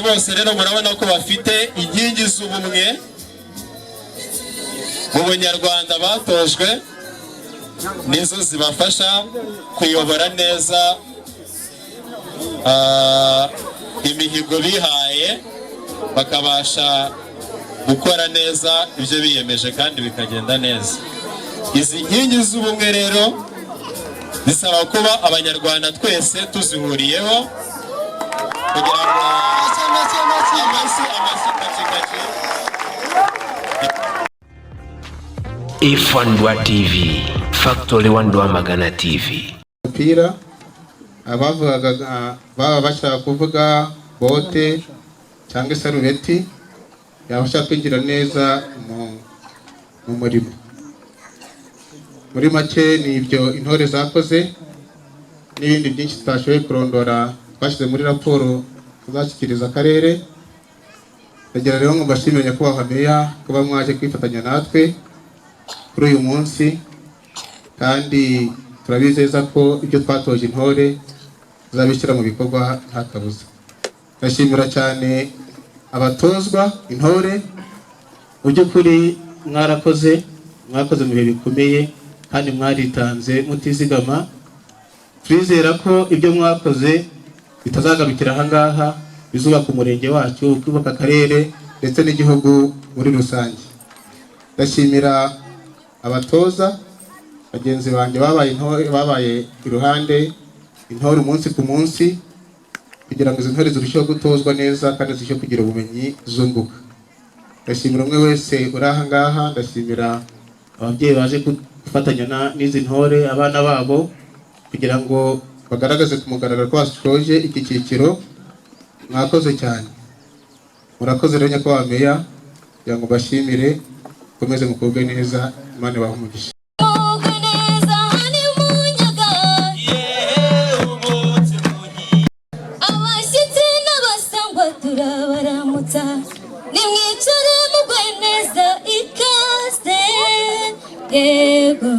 Bose rero murabona ko bafite inkingi z'ubumwe mu Bunyarwanda batojwe, nizo zibafasha kuyobora neza imihigo bihaye, bakabasha gukora neza ibyo biyemeje kandi bikagenda neza. Izi nkingi z'ubumwe rero zisaba kuba Abanyarwanda twese tuzihuriyeho kugira ngo amashyi, amashyi, kaci kaci. Ifandwa TV, Factory One Rwamagana TV. Umupira abavugaga baba bashaka kuvuga bote cyangwa isarubeti yabasha kwinjira neza mu murimo. Muri make ni ibyo intore zakoze n'ibindi byinshi tutashoboye kurondora, twashyize muri raporo tuzashyikiriza akarere. Ndagira rero ngo mbashimire, Nyakubahwa Meya, kuba mwaje kwifatanya natwe kuri uyu munsi, kandi turabizeza ko ibyo twatoje intore tuzabishyira mu bikorwa nta kabuza. Ndashimira cyane abatozwa intore. Mu by'ukuri mwarakoze, mwakoze mu bihe bikomeye kandi mwaritanze mutizigama. Turizera ko ibyo mwakoze bitazagarukira aha ngaha, bizubaka umurenge wacu, kubaka akarere ndetse n'igihugu muri rusange. Ndashimira abatoza bagenzi banjye babaye intore, babaye iruhande intore umunsi ku munsi kugira ngo izi ntore zirusheho gutozwa neza kandi zirusheho kugira ubumenyi zunguka. Ndashimira umwe wese uri aha ngaha, ndashimira ababyeyi baje gufatanya n'izi ntore, abana babo, kugira ngo bagaragaze ku mugaragaro ko bashoje iki cyiciro. Mwakoze cyane, murakoze rero, Nyakubahwa Meya, kugira ngo bashimire. Mukomeze mukobwe neza, Imana ibahe umugisha. Mugwe neza ni munyaga. Abashyitsi n'abasangwa turabaramutsa, nimwicare mugwe neza, ikaze. Yego,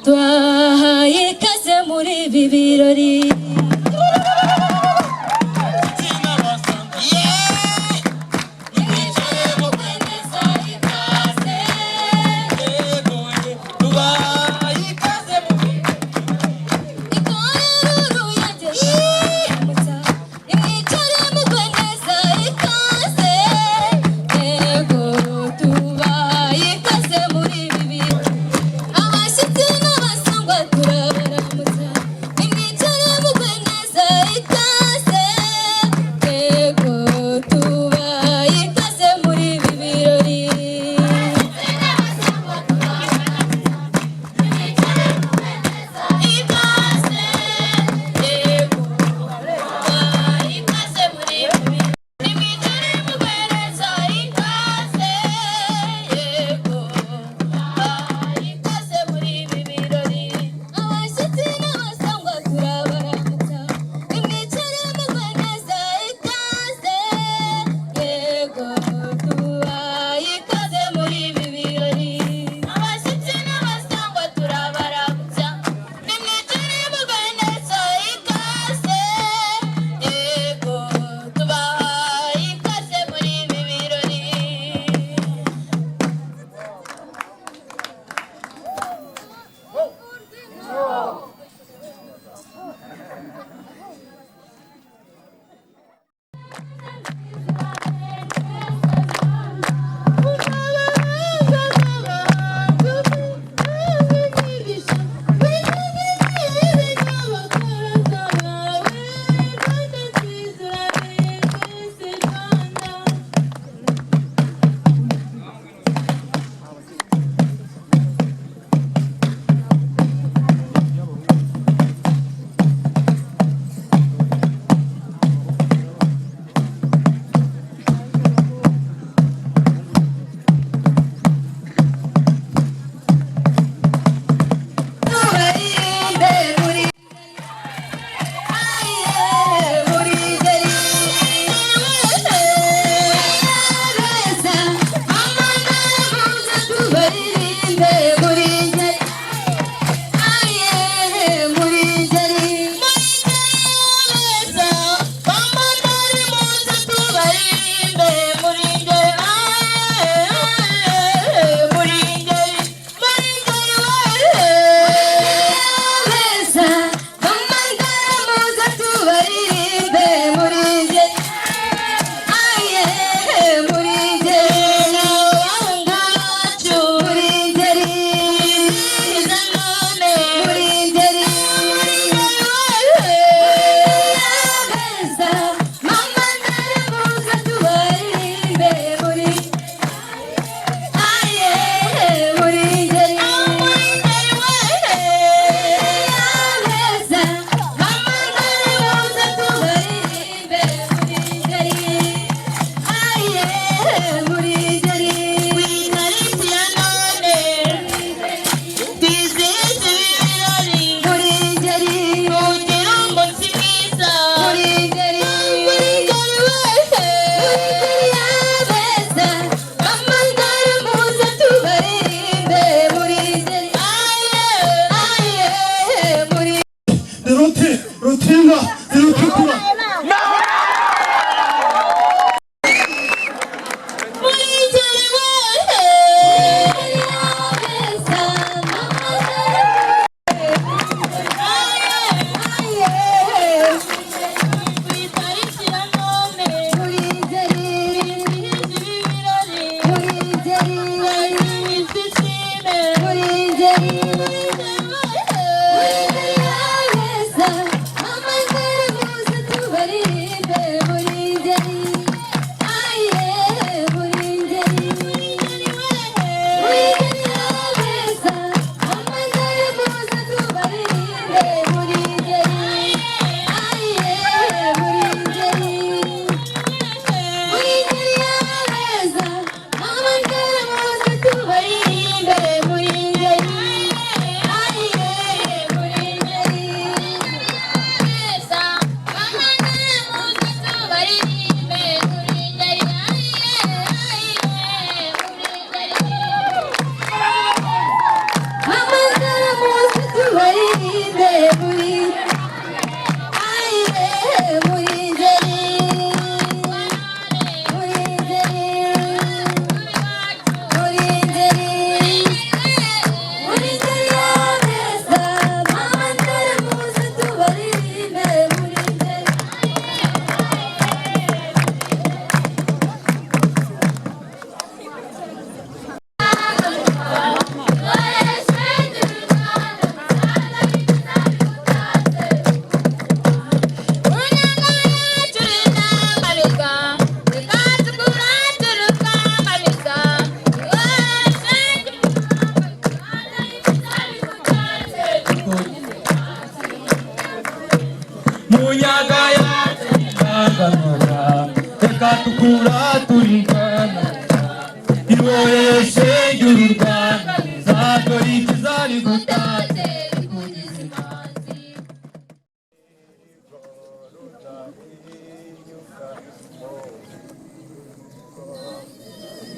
twahaye ikaze muri ibi birori. Nimwicare mugwe neza, ikaze. Nimwicare mugwe neza, ikaze. Yego, tubahaye ikaze muri ibi birori. Abashyitsi n'abasangwa turabaramutsa, nimwicare mugwe.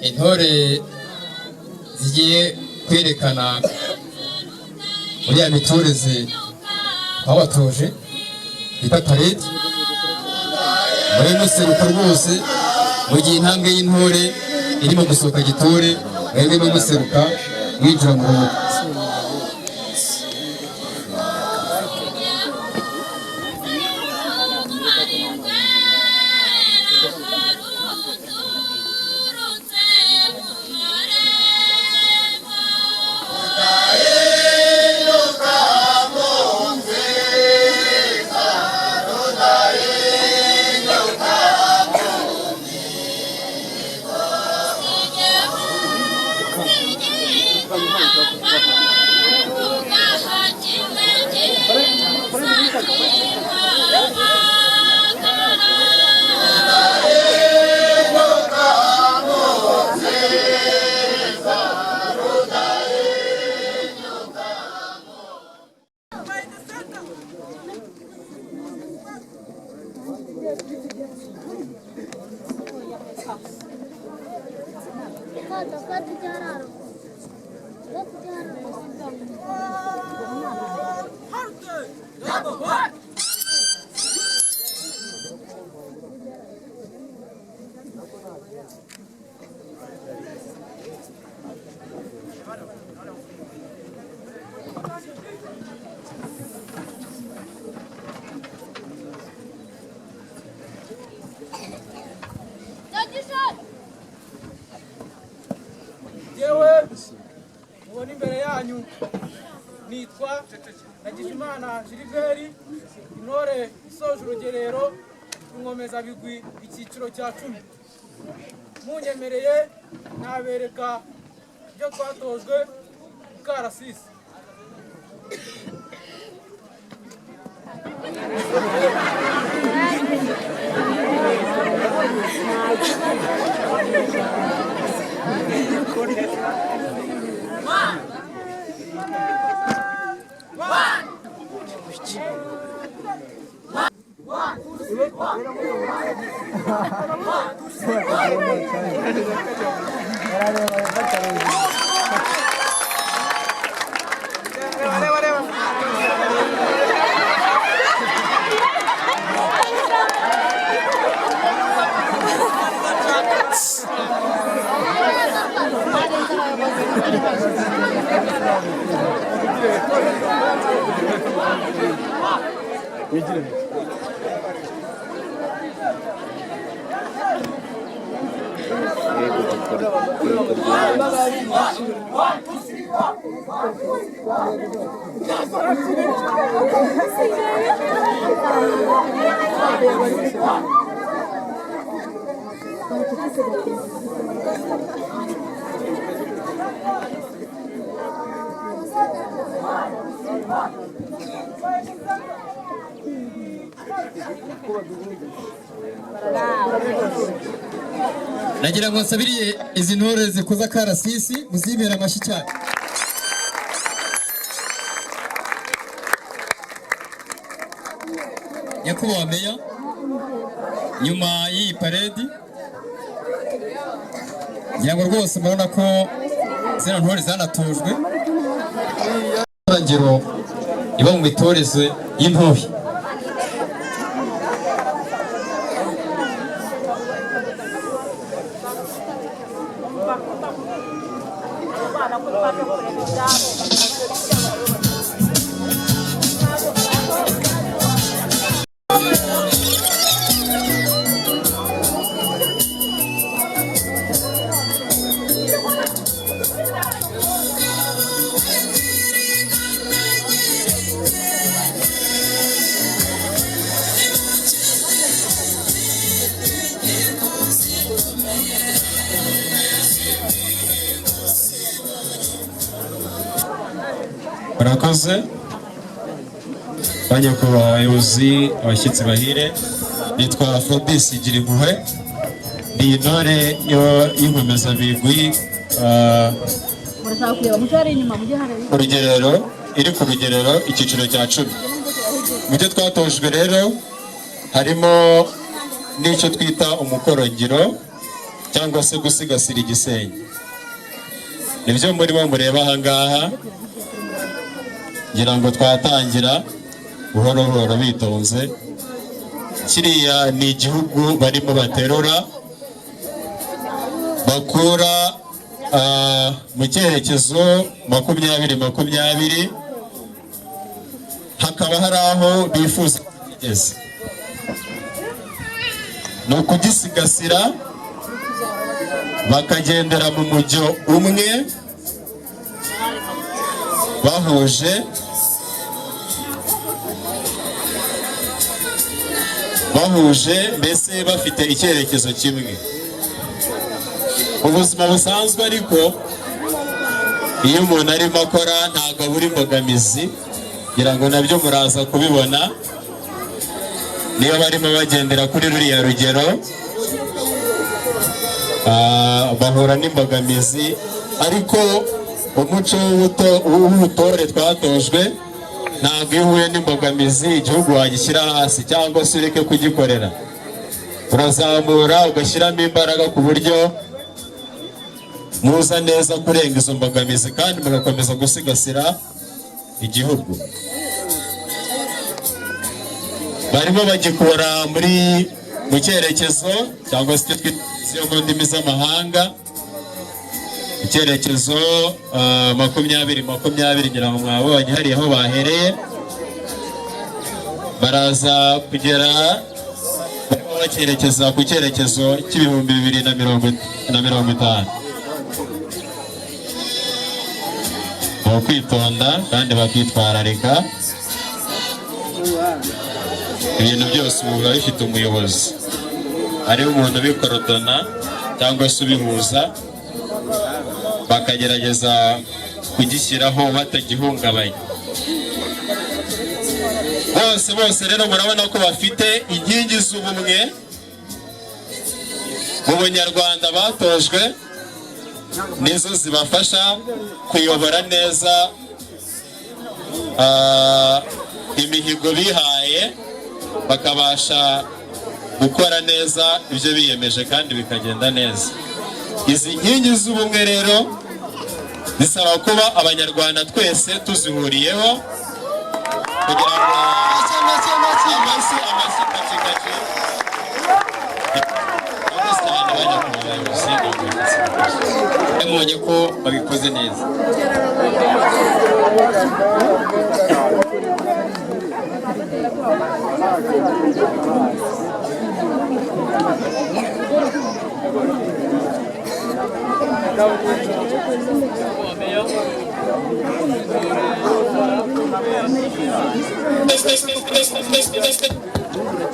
Intore zigiye kwerekana muri ya mitoreze twabatoje bita parade, muri museruka rwose mu gihe intambwe y'intore irimo gusohoka gitore, mwebwe museruka mwinjira mu rugo. Yewe mubona imbere yanyu nitwa Ndagijimana Gilbert, intore isoje urugerero inkomezabigwi icyiciro cya 10. Munyemereye nabereka ibyo twatojwe mu karasisi. Nagira ngo nsabiriye izi ntore zikoze akarasisi muzibere amashyi cyane. Nyakubahwa Meya, nyuma y'iyi paredi ngira ngo rwose murabona ko zino ntore zanatojwe ngiro iba mu mitoreze y'intore. Murakoze banyakubahwa abayobozi, abashyitsi bahire. Nitwa Fabrice Girimpuhwe, ni intore y'inkomezabigwi urugerero iri ku rugerero icyiciro cya 10. Mu byo twatojwe rero harimo n'icyo twita umukorongiro cyangwa se gusigasira igisenge. Nibyo murimo mureba aha ngaha. Ngira ngo twatangira buhoro buhoro bitonze. Kiriya ni igihugu barimo baterura bakura mu cyerekezo 2020, hakaba hari aho bifuza kugeza. Ni ukugisigasira bakagendera mu mujyo umwe bahuje, mbese bafite icyerekezo kimwe. Mu buzima busanzwe ariko iyo umuntu arimo akora ntabwo abura imbogamizi, ngira ngo nabyo muraza kubibona. Niyo barimo bagendera kuri ruriya rugero bahura n'imbogamizi, ariko umuco w'ubutore twatojwe ntabwo iyo uhuye n'imbogamizi igihugu wagishyira hasi cyangwa se ureke kugikorera. Urazamura ugashyiramo imbaraga ku buryo muza neza kurenga izo mbogamizi kandi mugakomeza gusigasira igihugu. Barimo bagikora muri mu cyerekezo cyangwa se icyo twita mu ndimi z'amahanga icyerekezo 2020, ngira ngo mwabonye hariya aho bahereye. Baraza kugera barimo bakerekeza ku cyerekezo cy'ibihumbi 2050. Ni ukwitonda kandi bakitwararika. Ibintu byose ubu biba bifite umuyobozi, ariwe umuntu ubikorodona cyangwa se ubihuza, bakagerageza kugishyiraho batagihungabanya. Bose bose rero murabona ko bafite inkingi z'ubumwe mu bunyarwanda batojwe, nizo zibafasha kuyobora neza imihigo bihaye, bakabasha gukora neza ibyo biyemeje kandi bikagenda neza. Izi nkingi z'ubumwe rero zisaba kuba abanyarwanda twese tuzihuriyeho kugira ngo amashyi amashyi gace gace. Mubonye ko babikoze neza.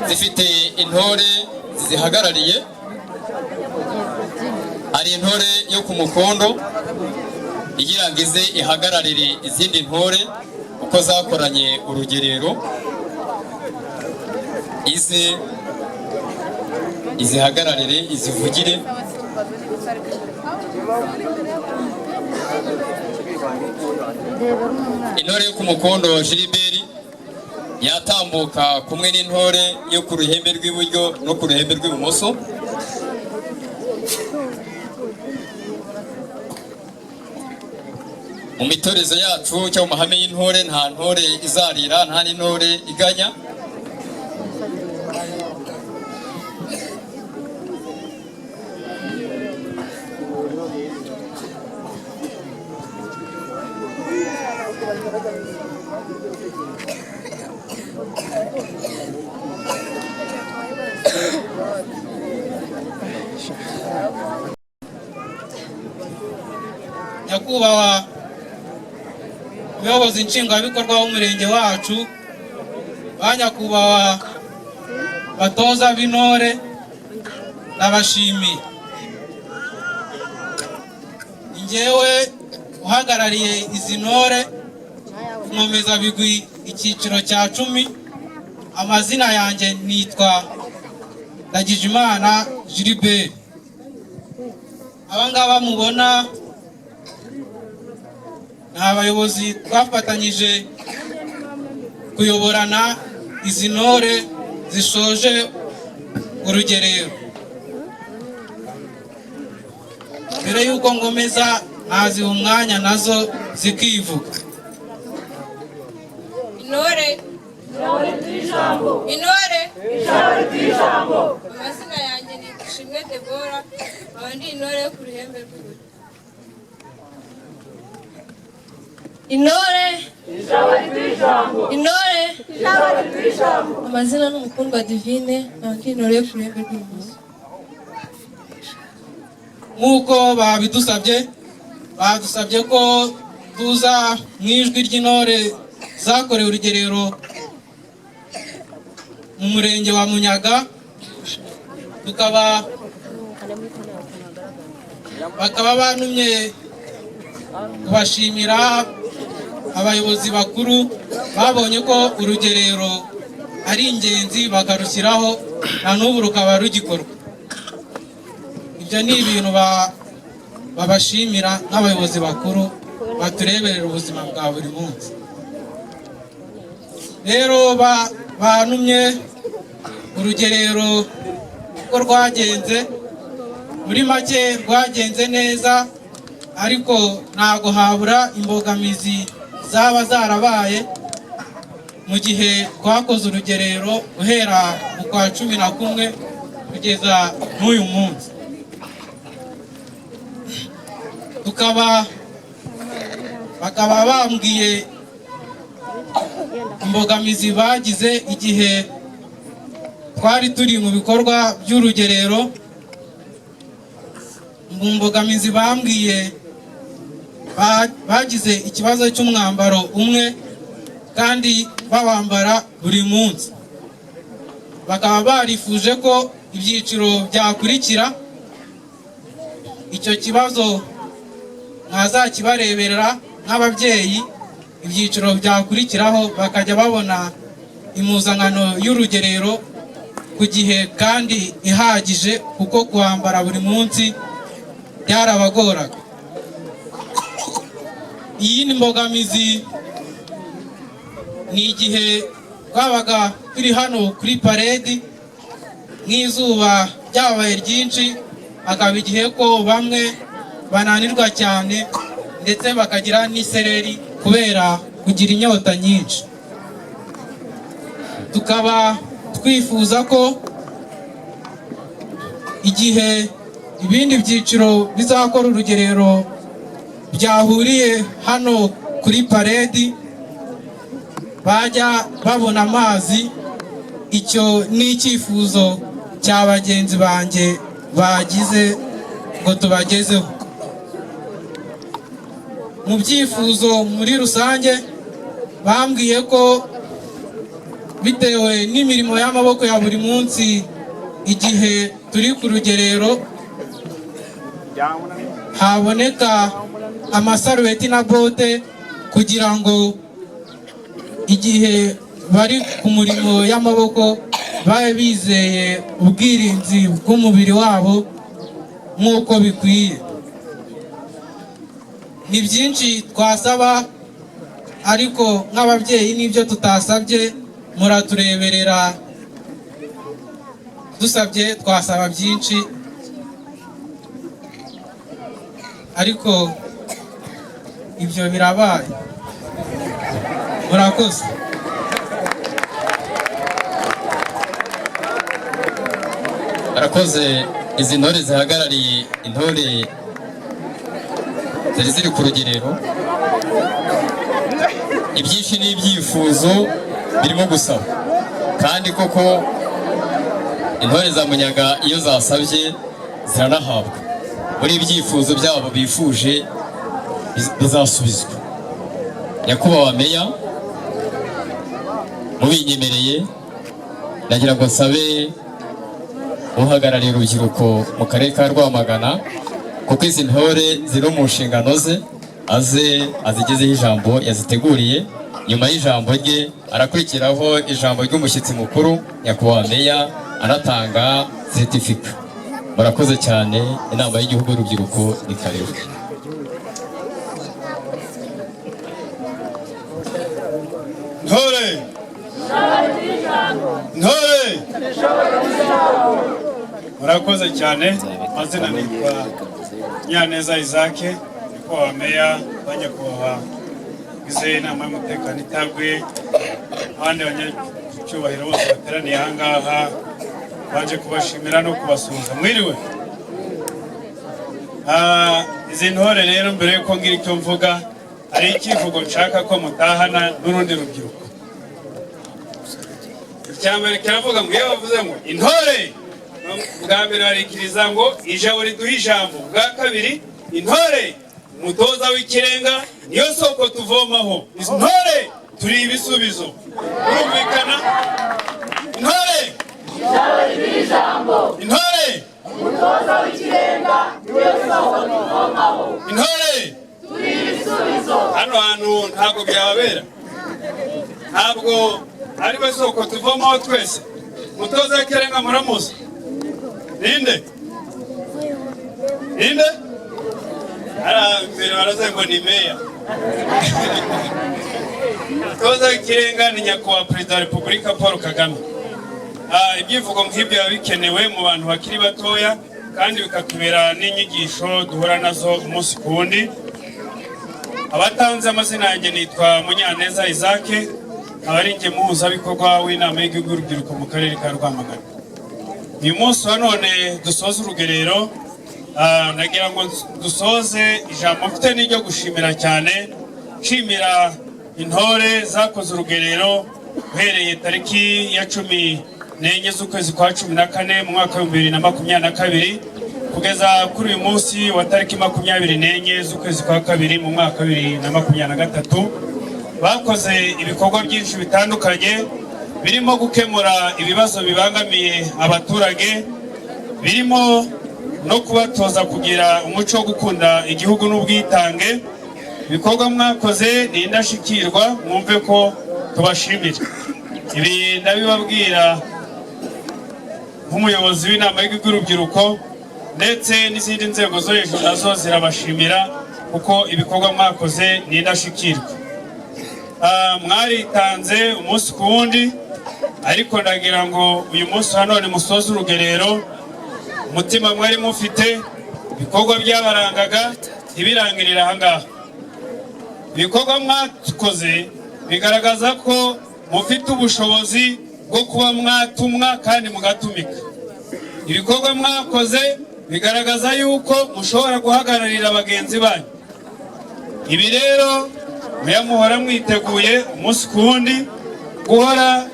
Zifite intore zizihagarariye. Hari intore yo ku mukondo igira ngo ize ihagararire izindi ntore uko zakoranye urugerero, ize izihagararire izivugire. Intore yo ku mukondo Gilbert yatambuka kumwe n'intore yo ku ruhembe rw'iburyo no ku ruhembe rw'ibumoso. Mu mitorezo yacu cyangwa mu mahame y'intore, nta ntore izarira, nta n'intore iganya. Nyakubahwa umuyobozi nshingwabikorwa w'umurenge wacu, ba nyakubahwa batoza b'intore, ndabashimiye. Ni njyewe uhagarariye izi ntore Inkomezabigwi icyiciro cya 10. Amazina yanjye nitwa Ndagijimana Gilbert. Aba ngaba mubona ni abayobozi twafatanyije kuyoborana izi ntore zishoje urugerero. Mbere y'uko ngomeza naziha umwanya nazo zikivuga. Intore, intore, amazina yanjye ni Ishimwe Debora, nkaba ndi intore yo ku ruhembe rw'iburyo. Intore, intore, amazina ni Umukundwa Divine, nkaba ndi intore yo ku ruhembe rw'ibumoso. Nk'uko babidusabye, badusabye ko tuza mu ijwi ry'intore zakorewe urugerero mu murenge wa Munyaga, bakaba bantumye kubashimira. Abayobozi bakuru babonye ko urugerero ari ingenzi bakarushyiraho, na n'ubu rukaba rugikorwa. Ibyo ni ibintu babashimira nk'abayobozi bakuru batureberera ubuzima bwa buri munsi. Rero bantumye urugerero uko rwagenze, muri make rwagenze neza, ariko ntago habura imbogamizi zaba zarabaye mu gihe twakoze urugerero guhera mu kwa 11 kugeza n'uyu munsi. Bakaba bambwiye imbogamizi bagize igihe twari turi mu bikorwa by'urugerero. Mu mbogamizi bambwiye, bagize ikibazo cy'umwambaro umwe kandi bawambara buri munsi. Bakaba barifuje ko ibyiciro byakurikira icyo kibazo mwazakibareberera nk'ababyeyi, ibyiciro byakurikiraho bakajya babona impuzankano y'urugerero ku gihe kandi ihagije, kuko kwambara buri munsi byarabagoraga. Iyi ni mbogamizi ni igihe twabaga turi hano kuri paredi nk'izuba ryabaye ryinshi, hakaba igihe ko bamwe bananirwa cyane ndetse bakagira n'isereri kubera kugira inyota nyinshi. Tukaba twifuza ko igihe ibindi byiciro bizakora urugerero byahuriye hano kuri paredi bajya babona amazi. Icyo ni icyifuzo cya bagenzi banjye bagize ngo tubagezeho. Mu byifuzo muri rusange bambwiye ko Bitewe n'imirimo y'amaboko ya buri munsi, igihe turi ku rugerero haboneka amasarubeti na bote, kugira ngo igihe bari ku murimo y'amaboko babe bizeye ubwirinzi bw'umubiri wabo nk'uko bikwiye. Ni byinshi twasaba, ariko nk'ababyeyi n'ibyo tutasabye muratureberera. Dusabye twasaba byinshi, ariko ibyo birabaye. Murakoze. Arakoze. Izi ntore zihagarariye intore zari ziri ku rugerero, ibyinshi n'ibyifuzo birimo gusaba, kandi koko intore za Munyaga iyo zasabye ziranahabwa. Muri ibyifuzo byabo bifuje bizasubizwa. Nyakubahwa Meya, mubinyemereye ndagira ngo nsabe uhagarariye urubyiruko mu karere ka Rwamagana, kuko izi ntore ziri mu nshingano ze, aze azigezeho ijambo yaziteguriye. Nyuma y'ijambo rye arakurikiraho ijambo ry'umushyitsi mukuru nyakubahwa Meya anatanga seritifika. Murakoze cyane. Inama y'igihugu y'urubyiruko ni karibu. Ntore, ntore, murakoze cyane. Amazina nitwa Nyaneza Isaac, nyakubahwa Meya, ba nyakubahwa bagize inama y'umutekano itaguye, abandi banyacyubahiro bose bateraniye aha ngaha, baje kubashimira no kubasuhuza. Mwiriwe. Izi ntore rero, mbere yuko ngira icyo mvuga, hari icyivugo nshaka ko mutahana n'urundi rubyiruko. Icya mbere kiravuga ngo iyo bavuze ngo intore, bwa mbere barikiriza ngo ijabo riduha ijambo, bwa kabiri intore umutoza w'ikirenga niyo soko tuvomaho, intore turi ibisubizo. Urumvikana? Intore, intore, intore. Hano hantu ntabwo byababera, ntabwo ari we soko tuvomaho twese. Umutoza w'ikirenga muramuzi? Ninde? Ninde? Mbere baravuze ngo ni meya. Umutoza w'ikirenga ni nyakubahwa Perezida wa Repubulika Paul Kagame. Ibyivugo nk'ibyo biba bikenewe mu bantu bakiri batoya, kandi bikatubera n'inyigisho duhura nazo umunsi ku wundi. Abatanze amazina yanjye nitwa Munyaneza Isaac, akaba ari njye muhuzabikorwa w'inama y'igihugu y'urubyiruko mu karere ka Rwamagana. Uyu munsi wa none dusoza urugerero, nagira ngo dusoze ijambo mfite n'iryo gushimira cyane, nshimira intore zakoze urugerero uhereye tariki ya 14 z'ukwezi kwa 14 mu mwaka w'ibihumbi bibiri na makumyabiri na kabiri kugeza kuri uyu munsi wa tariki 24 z'ukwezi kwa 2 mu mwaka wa 2023. Bakoze ibikorwa byinshi bitandukanye birimo gukemura ibibazo bibangamiye abaturage, birimo no kubatoza kugira umuco wo gukunda igihugu n'ubwitange. Ibikorwa mwakoze ni indashyikirwa, mwumve ko tubashimira. Ibi ndabibabwira nk'umuyobozi w'inama y'igihugu y'urubyiruko, ndetse n'izindi nzego zo hejuru nazo zirabashimira, kuko ibikorwa mwakoze ni indashyikirwa. Mwaritanze umunsi ku wundi, ariko ndagira ngo uyu munsi wa none musoze urugerero, umutima mwari mufite, ibikorwa byabarangaga ntibirangirire aha ngaha. Ibikorwa mwakoze bigaragaza ko mufite ubushobozi bwo kuba mwatumwa kandi mugatumika. Ibikorwa mwakoze bigaragaza yuko mushobora guhagararira bagenzi banyu. Ibi rero muhora mwiteguye umunsi ku wundi, guhora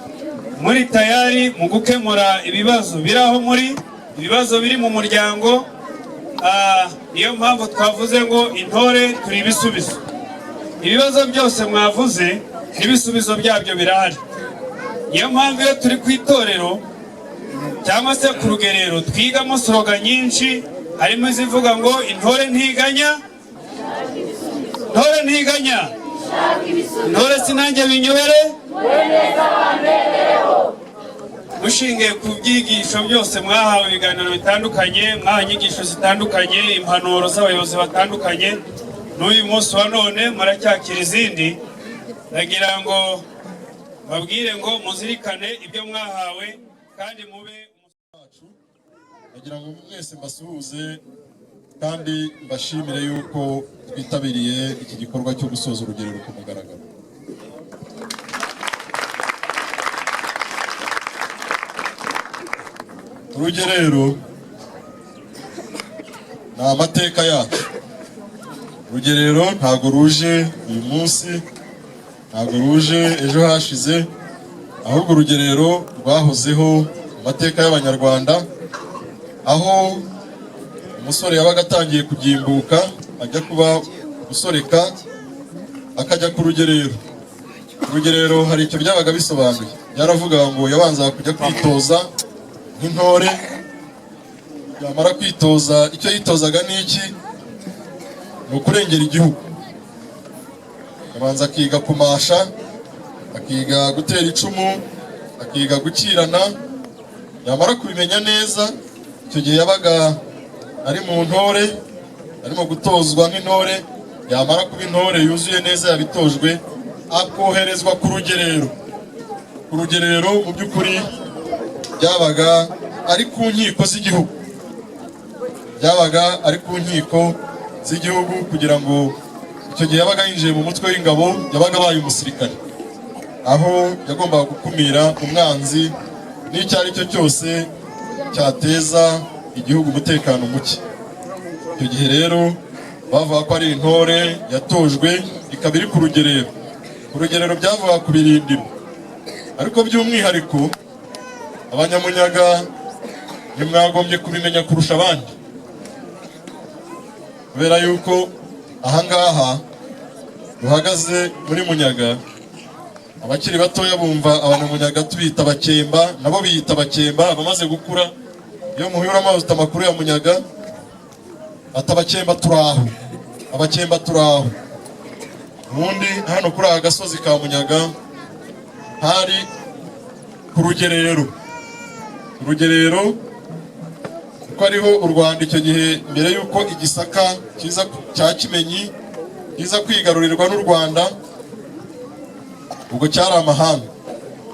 muri tayari mu gukemura ibibazo biri aho muri, ibibazo biri mu muryango. Niyo mpamvu twavuze ngo intore turi ibisubizo. Ibibazo byose mwavuze n'ibisubizo byabyo birahari. Niyo mpamvu iyo turi ku itorero cyangwa se ku rugerero twigamo slogan nyinshi, harimo izivuga ngo intore ntiganya, intore ntiganya, intore sinanjye binyobere. Mushingiye ku byigisho byose mwahawe, ibiganiro bitandukanye mwahawe, inyigisho zitandukanye, impanuro z'abayobozi batandukanye, n'uyu munsi wa none muracyakira izindi, ndagira ngo babwire ngo muzirikane ibyo mwahawe kandi mube Ndagira ngo mwese mbasuhuze kandi mbashimire yuko twitabiriye iki gikorwa cyo gusoza urugerero ku mugaragaro. Urugerero ni amateka yacu. Urugerero ntabwo ruje uyu munsi, ntabwo ruje ejo hashize, ahubwo urugerero rwahozeho mu mateka y'Abanyarwanda, aho umusore yabaga atangiye kugimbuka ajya kuba gusoreka akajya ku rugerero. Ku rugerero hari icyo byabaga bisobanuye, byaravugaga ngo yabanzaga kujya kwitoza nk'intore, yamara kwitoza, icyo yitozaga ni iki? Ni ukurengera igihugu. Abanza akiga kumasha, akiga gutera icumu, akiga gukirana, yamara kubimenya neza, icyo gihe yabaga ari mu ntore, arimo gutozwa nk'intore, yamara kuba intore yuzuye neza yabitojwe, akoherezwa ku rugerero. Ku rugerero mu by'ukuri byabaga ari ku nkiko z'igihugu, byabaga ari ku nkiko z'igihugu, kugira ngo icyo gihe yabaga yinjiye mu mutwe w'ingabo, yabaga abaye umusirikare, aho yagombaga gukumira umwanzi n'icyo ari cyo cyose cyateza igihugu umutekano muke. Icyo gihe rero bavuga ko ari intore yatojwe ikaba iri ku rugerero. Ku rugerero byavuga ku birindiro, ariko by'umwihariko abanyamunyaga ntimwagombye kubimenya kurusha abandi, kubera yuko ahangaha duhagaze muri Munyaga, abakiri batoya bumva abanyamunyaga tubita abakemba, nabo biyita abakemba. Abamaze gukura iyo muhura amazi amakuru ya Munyaga ati abakemba turaho, abakemba turaho. Ubundi hano kuri aka gasozi ka Munyaga hari ku rugerero. Urugerero kuko ariho u Rwanda icyo gihe mbere y'uko igisaka kiza cya Kimenyi kiza kwigarurirwa n'u Rwanda, ubwo cyari amahanga.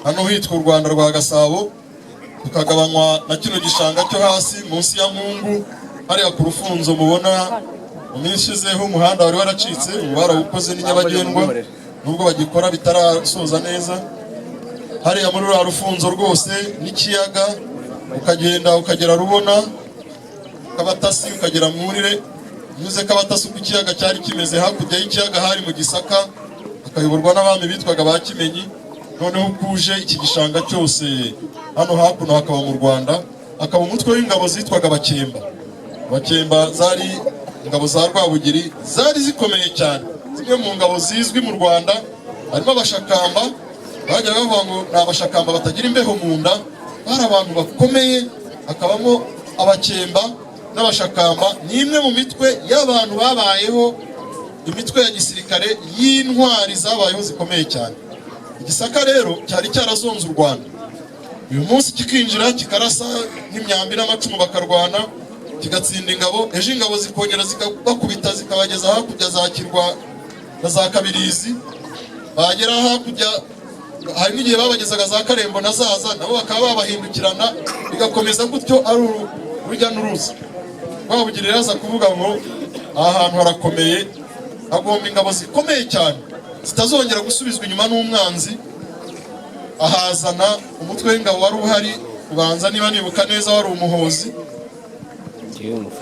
Hano hitwa u Rwanda rwa Gasabo, tukagabanywa na kino gishanga cyo hasi munsi ya Nkungu, hariya ku rufunzo mubona mu minsi ishizeho umuhanda wari waracitse, ubu barawukoze ni nyabagendwa, nubwo bagikora bitarasoza neza. Hariya muri ruriya rufunzo rwose n'ikiyaga, ukagenda ukagera Rubona Kabatasi, ukagera Mwurire. Unyuze Kabatasi uko ikiyaga cyari kimeze, hakurya y'ikiyaga hari mu Gisaka, hakayoborwa n'abami bitwaga ba Kimenyi. Noneho ukuje iki gishanga cyose hano hakuno hakaba mu Rwanda, hakaba umutwe w'ingabo zitwaga Abakemba. Abakemba zari ingabo za Rwabugiri, zari zikomeye cyane, zimwe mu ngabo zizwi mu Rwanda. Harimo abashakamba, bajyaga bavuga ngo ni abashakamba batagira imbeho mu nda, bari abantu bakomeye. Hakabamo abakemba n'abashakamba, ni imwe mu mitwe y'abantu babayeho, imitwe ya gisirikare y'intwari zabayeho zikomeye cyane. Igisaka rero cyari cyarazonze u Rwanda, uyu munsi kikinjira kikarasa n'imyambi n'amacumu bakarwana, kigatsinda ingabo, ejo ingabo zikongera zikabakubita zikabageza hakurya za Kirwa na za Kabirizi, bagera hakurya hari n'igihe babagezaga za Karembo na Zaza, nabo bakaba babahindukirana, bigakomeza gutyo ari urujya n'uruza. Rwabugiri rero aza kuvuga ngo aha hantu harakomeye, hagomba ingabo zikomeye cyane zitazongera gusubizwa inyuma n'umwanzi. Ahazana umutwe w'ingabo wari uhari, ubanza niba nibuka neza wari umuhozi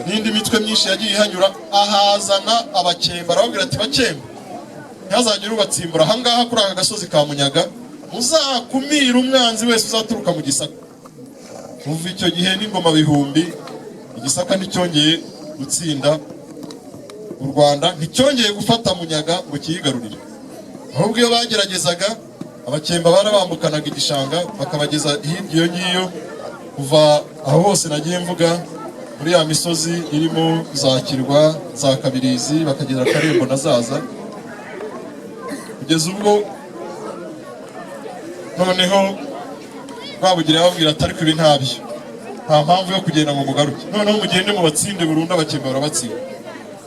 n'indi mitwe myinshi yagiye ihanyura. Ahazana abakemba, arababwira ati bakemba ntihazagire ubatsimbura ahangaha kuri aka gasozi ka Munyaga, muzakumire umwanzi wese uzaturuka mu Gisaka. Kuva icyo gihe n'ingoma bihumbi, Igisaka nticyongeye gutsinda u Rwanda, nticyongeye gufata Munyaga ngo kiyigarurire, ahubwo iyo bageragezaga Abakemba barabambukanaga igishanga bakabageza hirya iyo ngiyo, kuva aho hose nagiye mvuga muri ya misozi irimo za Kirwa, za Kabirizi, bakagera Karembo na Zaza, kugeza ubwo noneho Rwabugiri yababwira ati: "Ariko ibi ntabyo, nta mpamvu yo kugenda ngo mugaruke, noneho mugende mubatsinde burundu." Abakemba barabatsinda.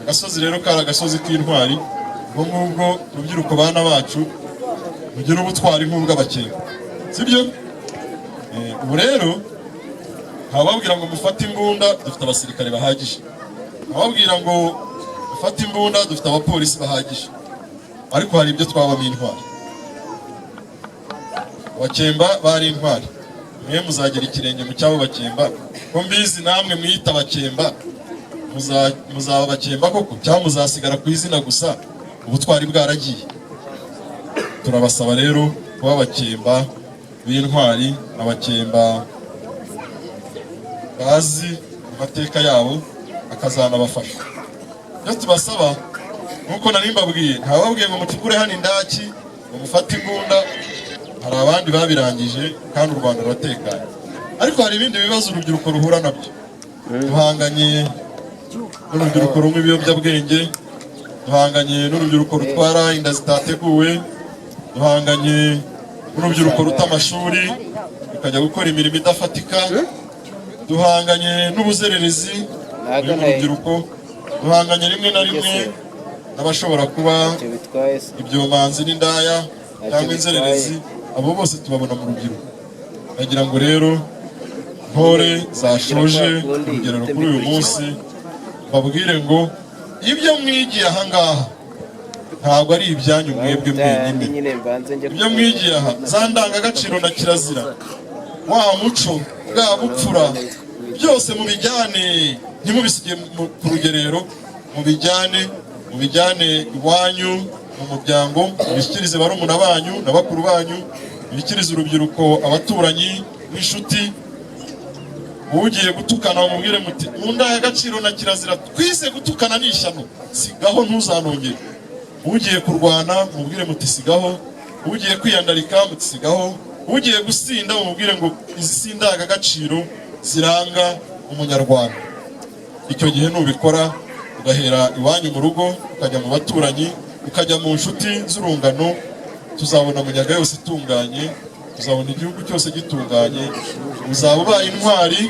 Agasozi rero kari agasozi k'intwari. Ubwo ngubwo, rubyiruko, bana bacu, mugire ubutwari nk'ubw'abakemba, sibyo? Ubu rero ntababwira ngo mufate imbunda, dufite abasirikare bahagije. Ntababwira ngo mufate imbunda, dufite abapolisi bahagije. Ariko hari ibyo twabamo intwari. Abakemba bari intwari. Mwe muzagera ikirenge mu cyabo bakemba? Ko mbizi namwe mwiyita abakemba, muzaba abakemba koko, cyangwa muzasigara ku izina gusa, ubutwari bwaragiye? Turabasaba rero kuba abakemba b'intwari, abakemba bazi amateka yabo akazanabafasha. Ibyo tubasaba, nk'uko nari mbabwiye, ntababwiye ngo mucukure hano indaki, ngo mufate imbunda. Hari abandi babirangije kandi u Rwanda ruratekanye. Ariko hari ibindi bibazo urubyiruko ruhura nabyo. Duhanganye n'urubyiruko runywa ibiyobyabwenge, duhanganye n'urubyiruko rutwara inda zitateguwe, duhanganye n'urubyiruko ruta amashuri rukajya gukora imirimo idafatika, duhanganye n'ubuzererezi buri mu rubyiruko, duhanganye rimwe na rimwe n'abashobora kuba ibyomanzi n'indaya cyangwa inzererezi. Abo bose tubabona mu rubyiruko. Bagira ngo rero, ntore zashoje urugerero kuri uyu munsi, babwire ngo ibyo mwigiye aha ngaha ntabwo ari ibyanyu mwebwe mwenyine. Ibyo mwigiye aha, za ndangagaciro na kirazira, wa muco, bwa bupfura, byose mubijyane, ntimubisige ku rugerero. Mubijyane iwanyu mu muryango, mubishyikirize barumuna banyu na bakuru banyu, mubishyikirize urubyiruko, abaturanyi n'inshuti. Ugiye gutukana mumubwire muti: "Mu ndangagaciro na kirazira twize, gutukana ni ishyano, sigaho, ntuzanongere." Ugiye kurwana mubwire muti: "Sigaho." Ugiye kwiyandarika muti: "Sigaho." Ugiye gusinda mumubwire ngo izi si indangagaciro ziranga umunyarwanda. Icyo gihe nubikora, ugahera iwanyu mu rugo, ukajya mu baturanyi, ukajya mu nshuti z'urungano, tuzabona Munyaga yose itunganye, tuzabona igihugu cyose gitunganye. Uzaba ubaye intwari,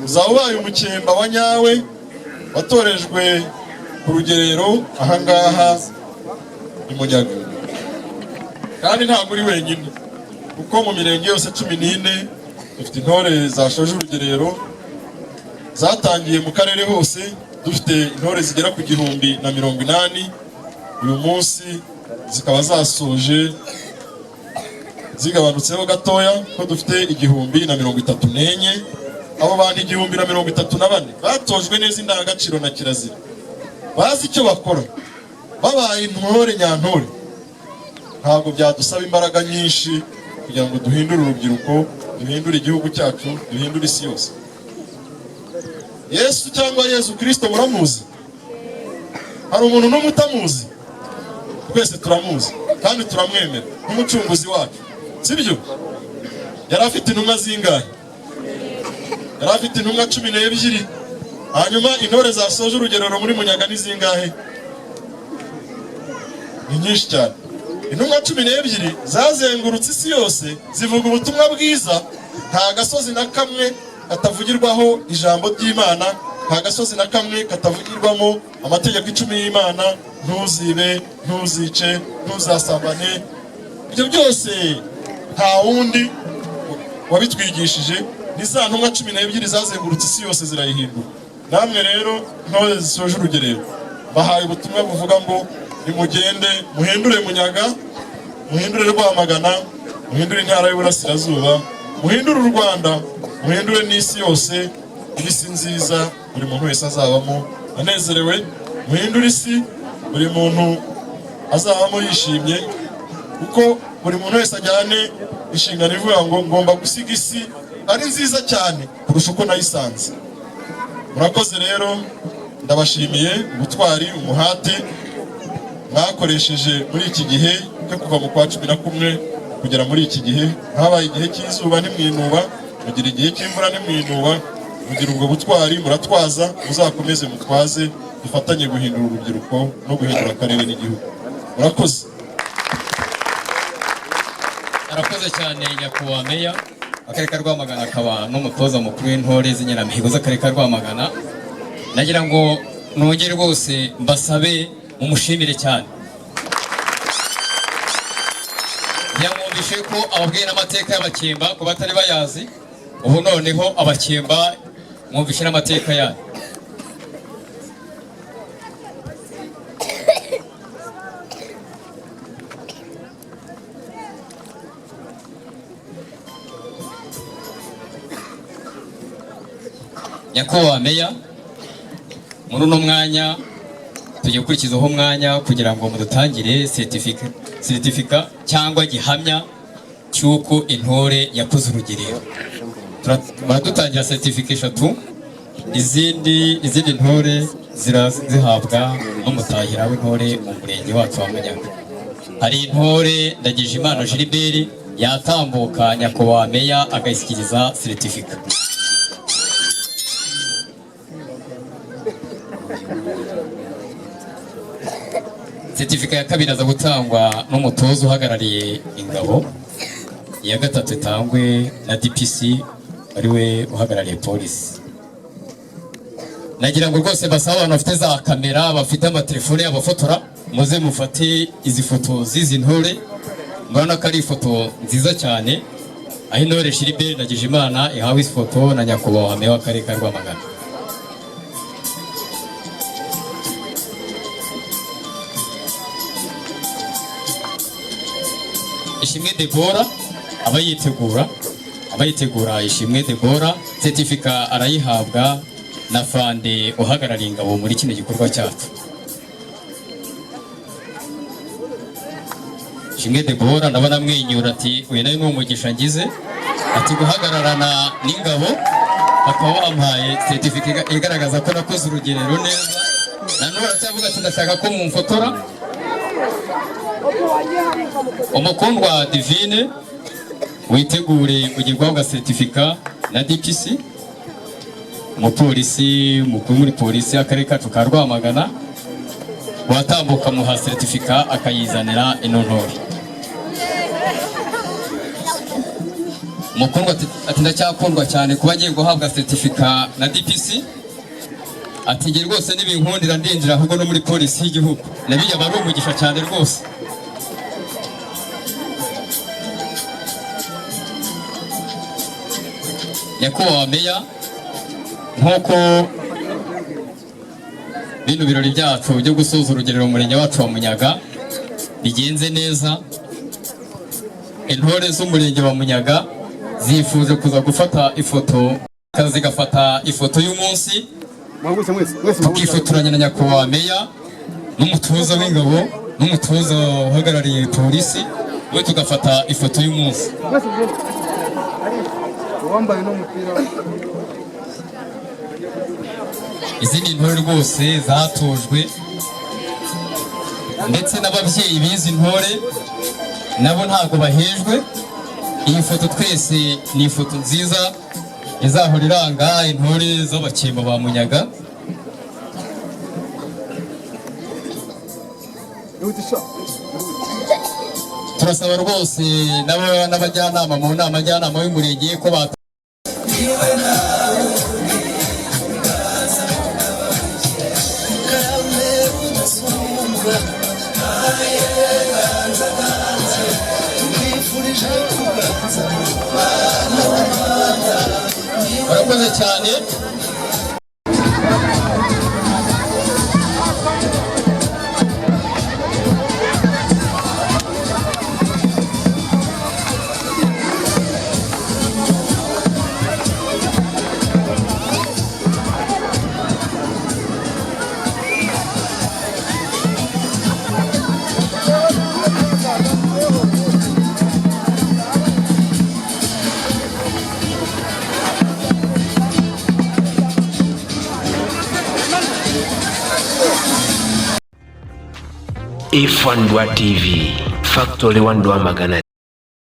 uzaba ubaye umukemba wa nyawe watorejwe ku rugerero ahangaha i Munyaga. Kandi ntabwo uri wenyine, kuko mu mirenge yose 14 dufite intore zashoje urugerero. Zatangiye mu karere hose dufite intore zigera ku 1080, uyu munsi zikaba zasoje zigabanutseho gatoya, ko dufite 1034. Abo bantu 1034 batojwe neza indangagaciro na kirazira, bazi icyo bakora, babaye intore nyantore, ntabwo byadusaba imbaraga nyinshi kugira ngo duhindure urubyiruko, duhindure igihugu cyacu, duhindure isi yose. Yesu cyangwa Yezu Kirisito muramuzi? Hari umuntu n'umwe utamuzi? Twese turamuzi kandi turamwemera nk'umucunguzi wacu, sibyo? Yari afite intumwa zingahe? Yari afite intumwa 12. Hanyuma intore zasoje urugerero muri Munyaga ni zingahe? Ni nyinshi cyane. Intumwa 12 zazengurutse isi yose zivuga ubutumwa bwiza. Nta gasozi na kamwe katavugirwaho ijambo ry'Imana, nta gasozi na kamwe katavugirwamo amategeko 10 y'Imana: ntuzibe, ntuzice, ntuzasambane. Ibyo byose nta wundi wabitwigishije, ni za ntumwa 12 zazengurutse isi yose zirayihindura. Namwe rero, ntore zisoje urugerero, bahaye ubutumwa buvuga ngo nimugende muhindure Munyaga, muhindure Rwamagana, muhindure intara y'Uburasirazuba, muhindure u Rwanda, muhindure n'isi yose, isi nziza buri muntu wese azabamo anezerewe. Muhindure isi buri muntu azabamo yishimye, kuko buri muntu wese ajyane inshingano ivuga ngo ngomba gusiga isi ari nziza cyane kurusha uko nayisanze. Murakoze rero, ndabashimiye ubutwari, umuhate mwakoresheje muri iki gihe cyo kuva mu kwa 11. Kugera muri iki gihe habaye igihe cy'izuba ntimwinuba, mugira igihe cy'imvura ntimwinuba, mugira ubwo butwari, muratwaza. Muzakomeze mutwaze, dufatanye guhindura urubyiruko no guhindura akarere n'igihugu. Murakoze. Arakoze cyane nyakubahwa meya akarere ka Rwamagana, akaba n'umutoza mukuru w'intore z'Inyanamihigo z'akarere ka Rwamagana. Nagira ngo nongere rwose mbasabe mumushimire cyane. Yamwumvishe ko ababwiye n'amateka y'Abakemba ku batari bayazi. Ubu noneho Abakemba mwumvishe n'amateka yayo. Nyakubahwa meya, muri uno mwanya tugiye gukurikizaho umwanya kugira ngo mudutangire seritifika cyangwa gihamya cy'uko intore yakoze urugerero. Baradutangira seritifika eshatu, izindi ntore zihabwa n'umutahira w'intore mu murenge wacu wa Munyaga. Hari intore Ndagijimana Gilbert, yatambuka nyakubahwa meya agayishyikiriza seritifika. Seritifika ya kabiri aza gutangwa n'umutoza uhagarariye ingabo, iya gatatu itangwe na DPC ariwe uhagarariye polisi. Nagira ngo rwose basaba abantu bafite za kamera, bafite amatelefone y'abafotora, muze mufate izi foto z'izi ntore. Murabona ko ari ifoto nziza cyane, aho intore Gilbert Ndagijimana ihawe ifoto na nyakubahwa meya w'akarere ka Rwamagana. Ishimwe Debora aba yitegura, aba yitegura. Ishimwe Debora certificat arayihabwa na fande uhagarariye ingabo muri kino gikorwa cyacu. Ishimwe Debora ndabona amwenyura, ati uyu nawe ni umugisha ngize, ati guhagararana n'ingabo bakaba bampaye certificat igaragaza ko nakoze urugerero neza. Nanone aracyavuga ati ndashaka ko mumfotora. Umukundwa Divine, witegure ugiye guhabwa certificat na DPC, umupolisi mukuru muri polisi y'akarere kacu ka Rwamagana. Watambuka muha certificat akayizanira ino ntore. Umukundwa ati ndacyakundwa cyane kuba agiye guhabwa certificat na DPC, ati njye rwose nibinkundira ndinjira ahubwo no muri polisi y'igihugu, nabijya aba ari umugisha cyane rwose. Nyakubahwa meya, nk'uko bino birori byacu byo gusoza urugerero mu murenge wacu wa Munyaga bigenze neza, intore z'umurenge wa Munyaga zifuje kuza gufata ifoto, zigafata ifoto y'umunsi, tukifotoranya na nyakubahwa meya n'umutoza w'ingabo n'umutoza uhagarariye polisi we, tugafata ifoto y'umunsi. Izindi ntore rwose zatojwe, ndetse n'ababyeyi b'izi ntore nabo ntabwo bahejwe. Iyi foto twese ni ifoto nziza izahora iranga intore z'Abakemba ba Munyaga. Turasaba rwose n'abajyanama mu nama njyanama y'umurenge ko bata Barakoze cyane. F1 TV, Factory 1 Rwamagana.